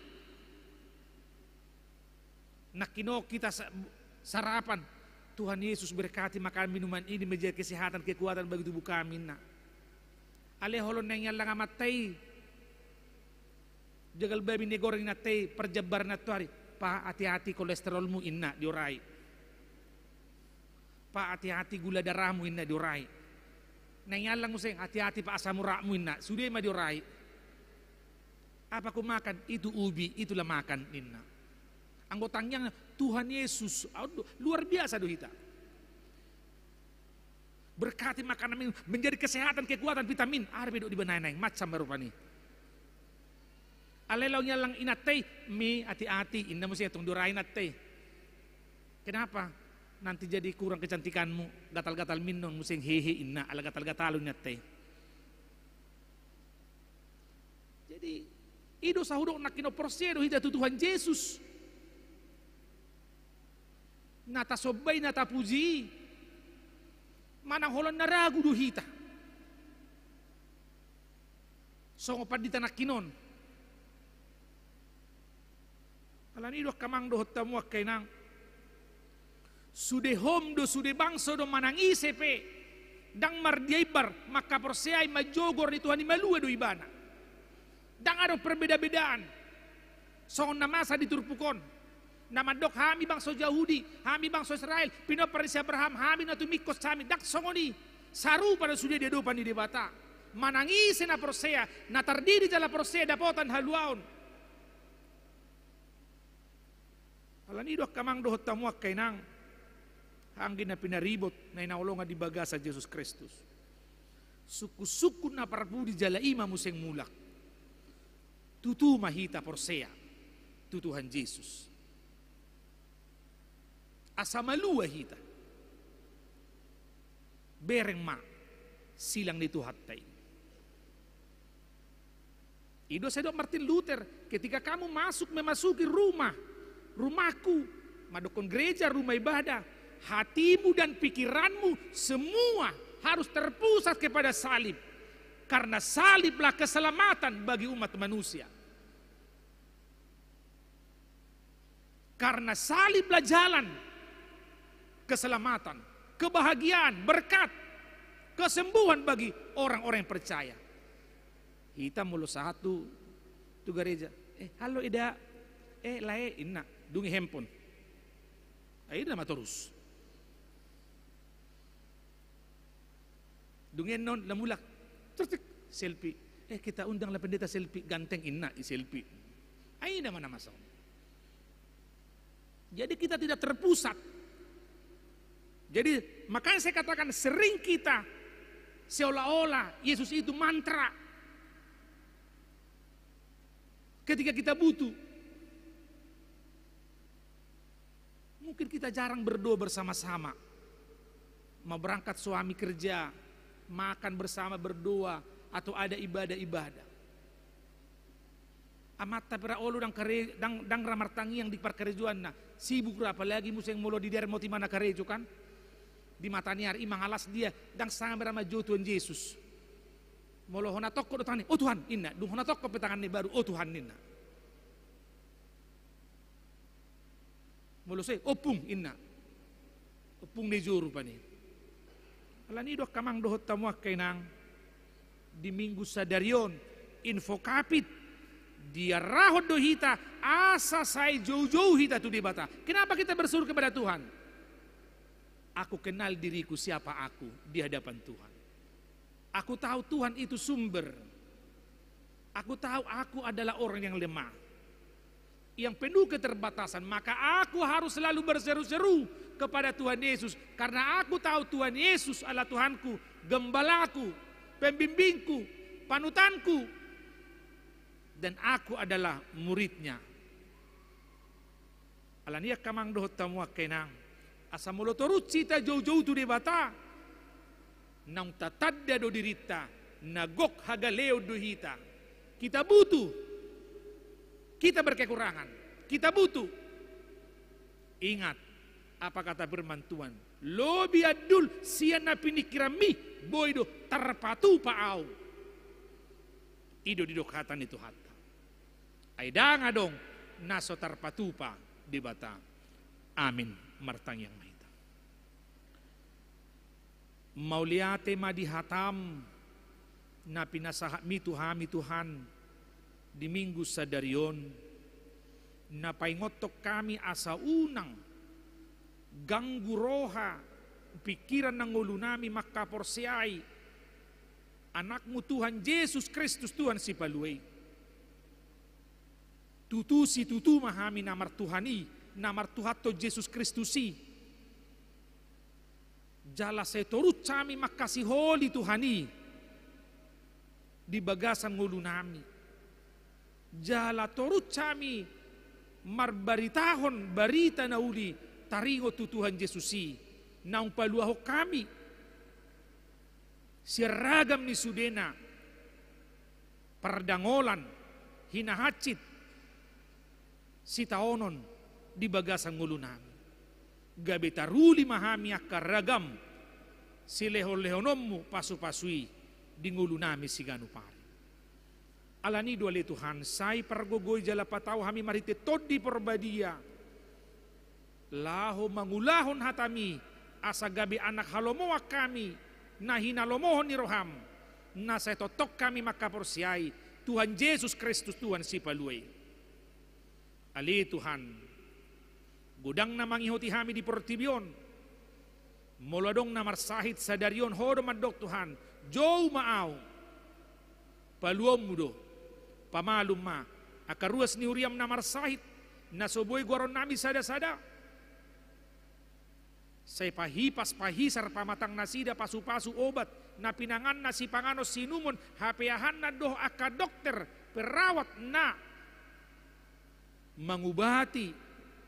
Nangkin on hita sa-, sarapan. "Tuhan Yesus, berkati makanan minuman ini menjadi kesehatan, kekuatan bagi tubuh kami," ninna. Alai holong na niallang amanta i, jagal babi ni goar ni inanta i, parjambar ni nantoari. "Pak, hati-hati kolesterolmu," ninna, diorai. "Pak, hati-hati gula darahmu," ninna, diorai. Na niallang muse, "Hati-hati Pak, asam uratmu," ninna, sude ma diorai. "Apa kau makan?" "Itu ubi, itulah makan," ninna. Anggo tangiangna, "Tuhan Yesus, aduh, luar biasa do hita. Berkati makanan ini, menjadi kesehatan, kekuatan, vitamin." Aha do pe didok di bana i, naeng macam ma rupani. Alai laho niallang inanta i, "Mi, hati-hati," ninna muse, tong diorai inanta i. "Kenapa? Nanti jadi kurang kecantikanmu, gatal-gatal mi," ninna muse, "Hehe," ninna, ala gatal-gatal do inanta i. Jadi, i do sahudok nangkin on, porsea do hita tu Tuhan Jesus. Na tasomba i, na tapuji i, manang holan na ragu do hita. Songon pandita nangkin on. Alani i do angka amang dohot hamu angka inang. Sude hom do, sude bangso do, manang ise pe, ndang mardia imbar mangkaporseai, manjou goar ni Tuhan i, malua do ibana. Ndang adong perbeda-bedaan. Songon na masa di turpuk on, na mandok, "Hami bangso Jahudi, hami bangso Israel, pinompar ni si Abraham, hami na tumingkos hami." Ndang songon i. Sarupa do sude di adopan ni Debata. Manang ise na porsea, na tardidi jala porsea, dapotan haluaon. Alani i do angka amang dohot hamu angka inang, anggi na pinaribot na hinaholongan di bagasan Jesus Kristus, sungkun-sungkun na parpudi jala i ma muse mulak. Tutu ma hita porsea tu Tuhan Jesus. Asa malua hita. Bereng ma silang ni Tuhanta i. I do sai didok Martin Luther, "Ketika kamu masuk, memasuki rumah, rumahku," mandokhon gereja, rumah ibadah, "hatimu dan pikiranmu semua harus terpusat kepada salib. Karena saliblah keselamatan bagi umat manusia." Karena saliblah jalan keselamatan, kebahagiaan, berkat, kesembuhan bagi orang-orang yang percaya. Hita molo sahat tu, tu gareja, "Eh, halo, Eda." "Eh, lae," ninna, dung i handphone. Ai ninna ma torus. Dung i annon lam mulak, terus selfie. Eh, kita undanglah pendeta selfie, ganteng inna i selfie. Ai nama nama song. Jadi kita tidak terpusat. Jadi makanya saya katakan sering kita seolah-olah Yesus itu mantra. Ketika kita butuh, mungkin kita jarang berdoa bersama-sama. Mau berangkat suami kerja, makan bersama berdoa, atau ada ibadah-ibadah. Amanta pe ra olo ndang kare-, ndang, ndang ra martangiang di parkarejoanna. Sibuk ra, apalagi muse molo di daerah moti mana karejo kan. Di mata ni ari i mangalas dia, ndang sanga ra manjou Tuhan Yesus. Molo hona tongkop do tanganna, "O Tuhan," inna, dung hona tongkop pe tanganna baru, "O Tuhan," inna. Molo sai, "Ompung," inna. Ompung na i jo rupani. Alani do angka amang dohot hamu angka inang, di Minggu sadari on, Invocavit, diarahon do hita asa sai joujou hita tu Debata. Kenapa kita bersyukur kepada Tuhan? Aku kenal diriku, siapa aku di hadapan Tuhan. Aku tahu Tuhan itu sumber. Aku tahu aku adalah orang yang lemah, yang penuh keterbatasan. Maka aku harus selalu berseru-seru kepada Tuhan Yesus. Karena aku tahu Tuhan Yesus adalah Tuhanku, gembalaku, pembimbingku, panutanku. Dan aku adalah muridnya. Alani i angka amang dohot hamu angka inang, asa molo torus hita joujou tu Debata, naung tatanda do dirinta, na gok hagaleon do hita. Kita butuh. Kita berkekurangan. Kita butuh. Ingat apa kata firman Tuhan, "Lobi andul sian na piningkiranmi, boi do tarpatupa ahu." I do didok hata ni Tuhanta. Ai ndang adong na so tarpatupa Debata. Amin. Martangiang ma hita. Mauliate ma di hatam na pinasahatmi tu hami Tuhan di Minggu sadari on, na paingothon hami asa unang ganggu roha, pingkiran nang ngolunami mangkaporseai Anakmu Tuhan Jesus Kristus, Tuhan Sipalua i. Tutu situtu ma hami na martuhan i, na martuhathon Jesus Kristus i. Jala sai torus hami mangkasiholi Tuhan i di bagasan ngolunami. Jala torus hami marbaritahon barita na uli taringot tu Tuhan Jesus i, naung paluahon hami sian ragam ni sudena, pardangolan, hinahansit, sitaonon di bagasan ngolunami. Gabe taruli ma hami angka ragam silehonlehononmu pasupasu i di ngolunami siganup ari. Alani do ale Tuhan, sai pargogoi jala patau hami marhite Tondi Porbadia, laho mangulahon hatami, asa gabe anak halomoan hami, na hinalomohon ni roham, na sai tongtong hami mangkaporseai Tuhan Jesus Kristus, Tuhan Sipalua i. Ale Tuhan, godang na mangihoti hami di portibi on. Molo adong na marsahit sadari on, Ho do mandok Tuhan, jou ma ahu. Paluaonmu do. Pamalum ma angka ruas ni huriam na marsahit, na so boi goaronnami sadasada. Sai pahipas, pahisar, pamatang nasida, pasupasu, obat, na pinanganna, sipanganon, siinumon, hapeahanna dohot angka dokter, perawat na mangubati,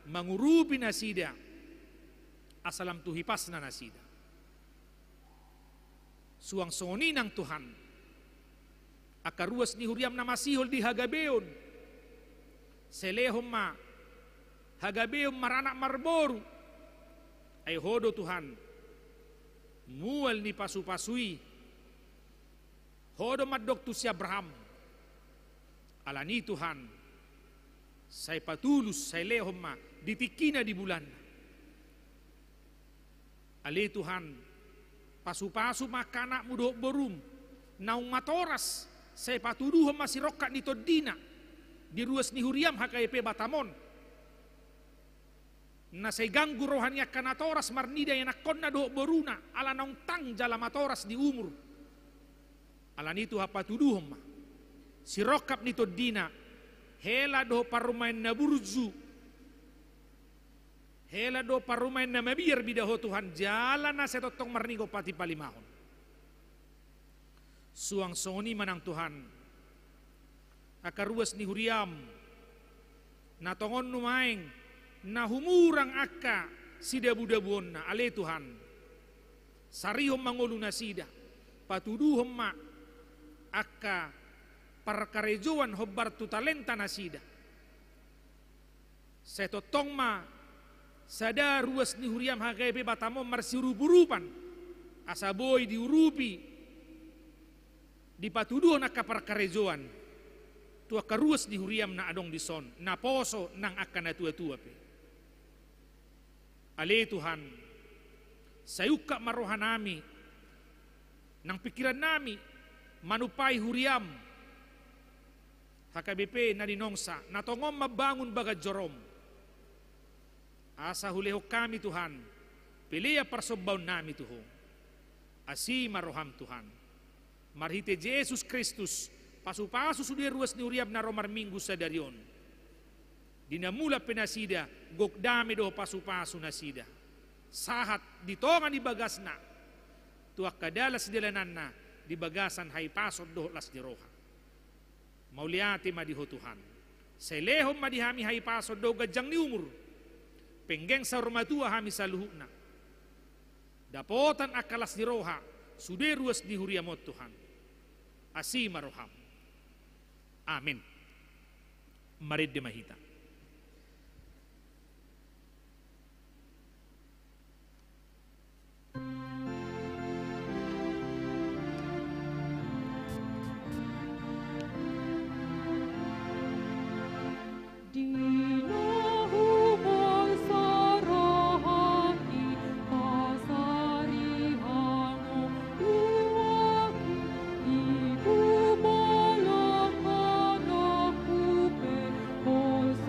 mangurupi nasida, asa lam tu hipasna nasida. Suang songon i nang Tuhan, angka ruas ni huriam na masihol di hagabeon, sai lehon ma hagabeon maranak marboru. Ai Ho do Tuhan, mual ni pasupasu i. Ho do mandok tu si Abraham. Alani Tuhan, sai patulus, sai lehon ma di tingkina, di bulanna. Ale Tuhan, pasupasu ma angka anakmu dohot borum, naung matoras, sai patuduhon ma sirongkap ni tondina, di ruas ni huriam H K B P Batam on. Na sai ganggu roha ni angka natoras marnida ianakkonna dohot boruna, ala naung tang jala matoras di umur. Alani i Tuhan, patuduhon ma sirongkap ni tondina, hela dohot parumaen na burju, hela dohot parumaen na mabiar mida Ho Tuhan, jala na sai tongtong marningot patipalimahon. Suang songon i ma nang Tuhan, angka ruas ni huriaM, na tongon nuaeng na humurang angka sidabudabuonna, ale Tuhan, sarihon ma ngolu nasida, patuduhon ma angka parkarejoan hombar tu talenta nasida. Sai tongtong ma sada ruas ni huriaM H K B P Batam on marsiurupurupan, asa boi diurupi, dipatuduhon angka parkarejoan tu angka ruas ni huriaM na adong dison, naposo nang angka natuatua pe. Ale Tuhan, sai ungkap ma rohanami nang pingkirannami manumpai huriaM H K B P na ninongsa, na tongon mambangun bagas joroM. Asa hulehon hami Tuhan, pelean parsombaonnami tu Ho. Asi ma rohaM Tuhan. Marhite Jesus Kristus, pasupasu sude ruas ni huriaM na ro marminggu sadari on. Di na mulak pe nasida, gok dame do pasupasu nasida. Sahat di tonga ni bagasna, tu angka dalan sidalananna di bagasan hahipason dohot las ni roha. Mauliate ma di Ho Tuhan. Sai lehon ma di hami hahipason dohot ganjang ni umur. Penggeng saur matua hami saluhutna. Dapotan angka las ni roha sude ruas ni huriaM on Tuhan. Asi ma rohaM. Amin. Marende ma hita. Di na humorsa roha i, pasarihango uang i, di hubolongkon rohangku pe, pos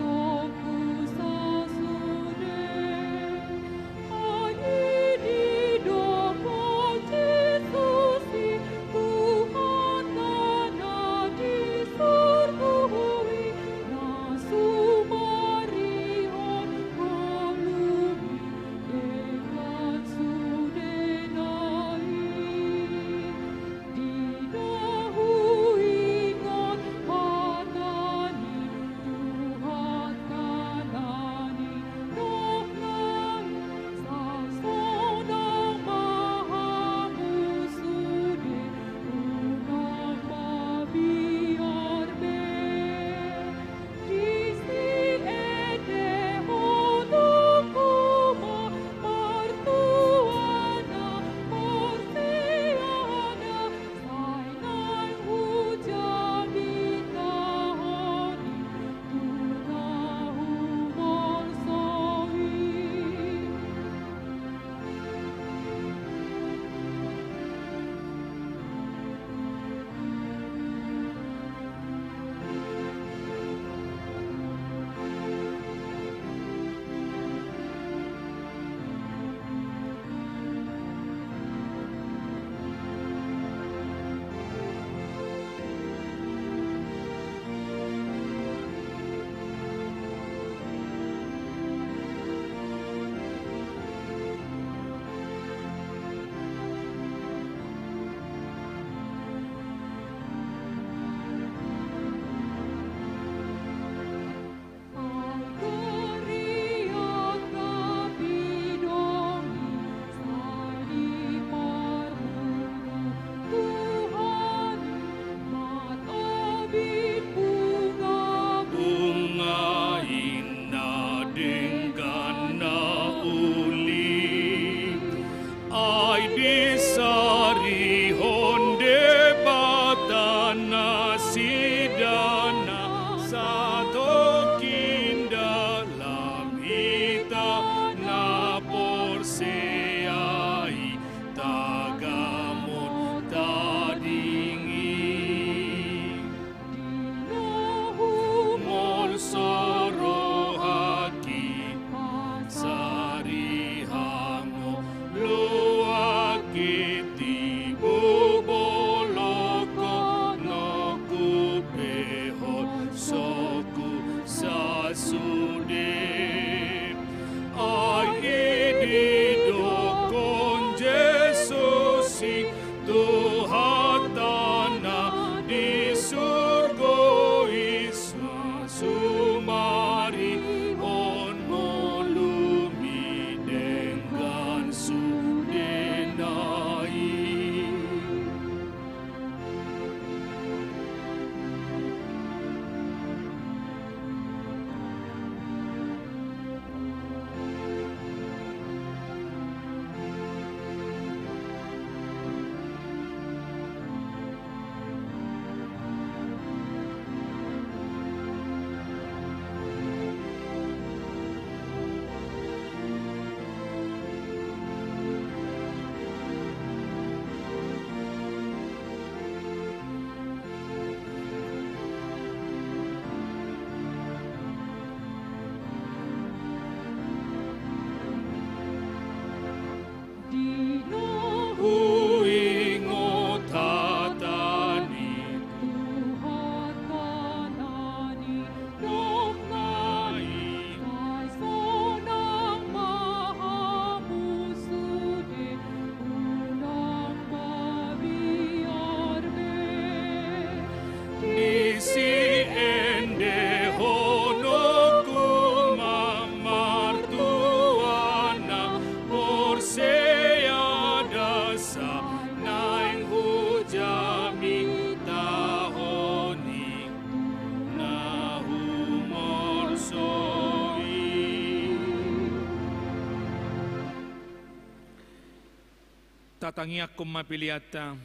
Tatangiangkon ma peleanta.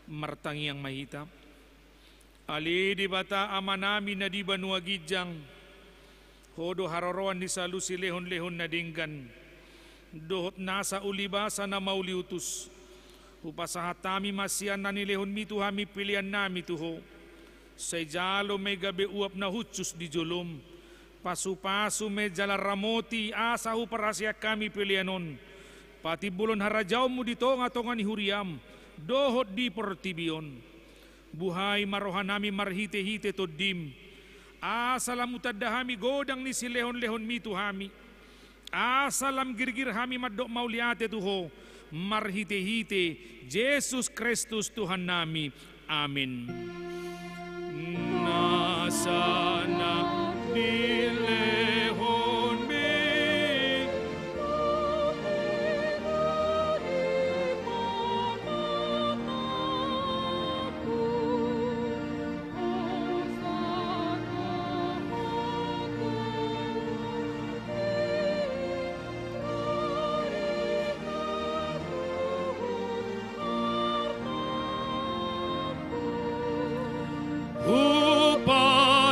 Martangiang ma hita. Ale Debata Amanami na di banua ginjang, Ho do haroroan ni salusilehonlehon na denggan dohot nasa ulibasa na mauliutus. Hupasahat hami ma sian na nilehonMi tu hami peleannami tu Ho. Sai jalo ma i gabe uap na hushus di joloM. Pasupasu ma i jala ramoti asa huparhaseang hami pelean on, patimbulhon harajaonMu di tongatonga ni huriaM dohot di portibi on. Buhai ma rohanami marhitehite TondiM, asa lam hutanda hami godang ni silehonlehonMi tu hami, asa lam girgir hami mandok mauliate tu Ho, marhitehite Jesus Kristus Tuhannami. Amen. Nasa na nilehonMi.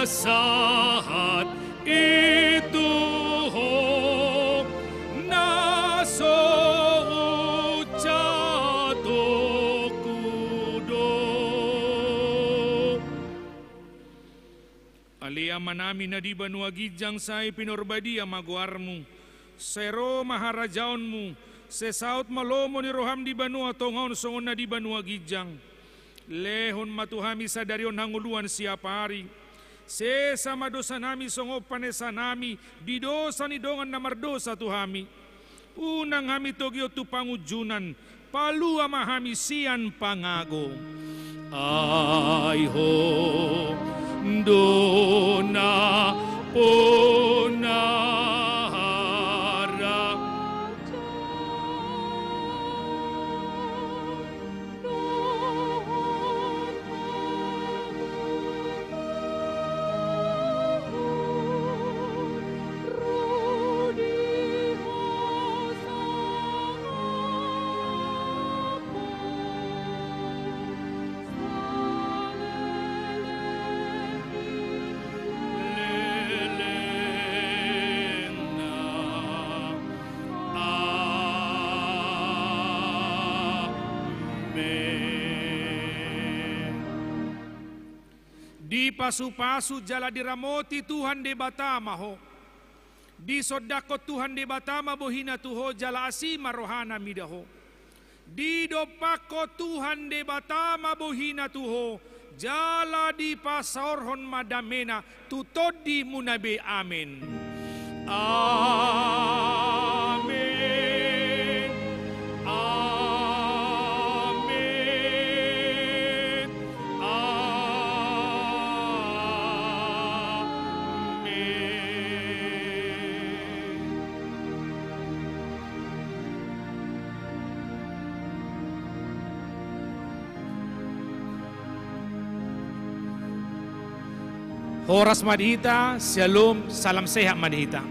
Hupasahat i tu Ho, na so unsa toku do. Ale Amanami na di banua ginjang, sai pinorbadia ma goarMu. Sai ro ma harajaonMu. Sai saut ma lomo ni rohaM di banua tonga on songon na di banua ginjang. Lehon ma tu hami sadari on hangoluan siapari. Sesa ma dosanami songon panesanami di dosa ni dongan na mardosa tu hami. Unang hami togihon tu pangunjunan, palua ma hami sian pangago. Ai Ho do na ponaharan. Amen. Dipasupasu jala diramoti Tuhan Debata ma ho. Disondangkon Tuhan Debata ma bohina tu ho jala asi ma rohana mida ho. Didompakkon Tuhan Debata ma bohina tu ho, jala dipasaorhon ma damena tu tondimuna be. Amen. Amen. Amen. Amen. Horas ma di hita, syalom, salam sehat ma di hita.